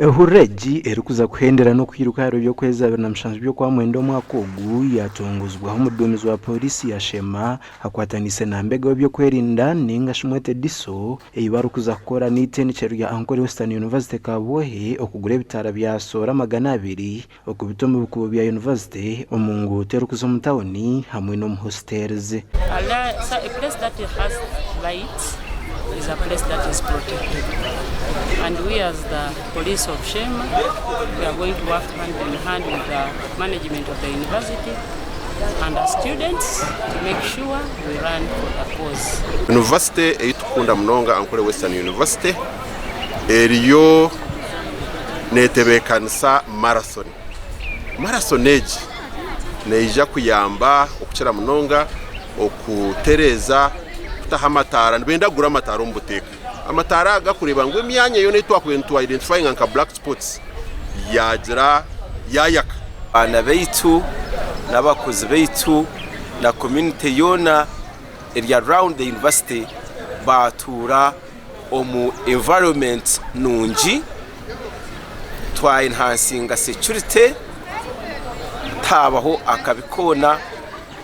Ehururu egi erikuza kuhendera n'okwiruka aha biro by'okwezi 27 by'Okwamwenda omwaka ogu yatongozibwaho omuduumizi wa Pooriisi ya Sheema akwataniise na mbega w'ebyokwerinda ninga shi mwete DISO ei barikuza kukora n'eitendekyero rya Ankole Western University Kabwohe okugura ebitaara bya soora 200 okubita omu bikubo bya yunivasite, omu nguuto erikuza omu tauni hamwe n'omu hositelizi. A place that has light is a place that is protected and we as the police of Sheema we are going to work hand in hand with the management of the university and the students to make sure we run for the cause. Yunivasite ei turikukunda munonga Ankole Western University eriyo neetebeekanisa marathon. Marathon egi neija kuyamba okukira munonga okutereeza kutaho amataara, nibenda kugura amataara omu buteeka. Amataara aga kureeba ngu emyanya yoona ei twakubaire nitwa identifyinga nka black spots yaagira yaayaka. Abaana baitu n'abakozi baitu na community yoona eri around the university baatuura omu environment nungi, twa enhancinga security, tihaabaho akabi koona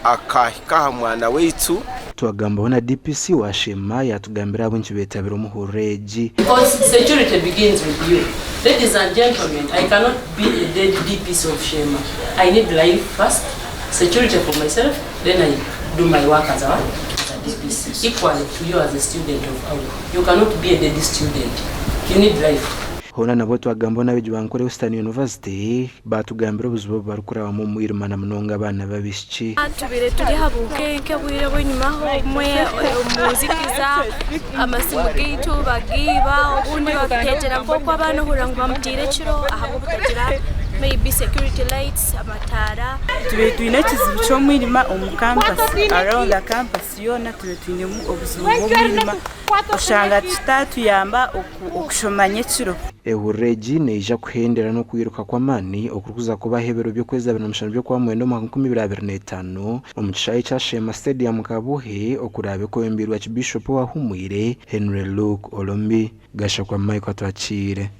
akaahika aha mwana waitu. Twagambaho na DPC wa Sheema yaatugambira ahabw'enki beetabire omuhururu egi. Because security begins with you. Ladies and gentlemen, I cannot be a dead DPC of Sheema. I need life first, security for myself, then I do my work as a what? As a DPC. Equally to you as a student of AUCO. You cannot be a dead student. You need life. Hoona nabwo twagambaho n'abeegi ba Nkore Western University baatugambira obuzibu obu barikurabamu omu mwirima na munonga abaana b'abaishiki. Tubaire turi aha bunkenke obwire obw'enyimaho obumwe omu nzikiza amasimu gaitu bagaiba obundi batuteegyera nk'oku abaana ohurira ngu bamutaire ekiro ahabw'obutagira maybe security lights amataara. Tubaire twine ekizibu ky'omwirima omu kampasi, around the campus yoona tubaire twinemu obuzibu bw'omwirima oshanga kitatuyamba okushoma nyekiro. Ehururu egi neija kuhendera n'okwiruka kw'amaani okurikuza kubaho ebiro by'okwezi 27 by'Okwamwenda omwaka 2025 omu kishaayi kya Sheema Stadium Kabuhe okuraabe kwebembeirwe Archbishop owahumwire Henry Luke Olombi. Gashakwa Michael Atwakiire.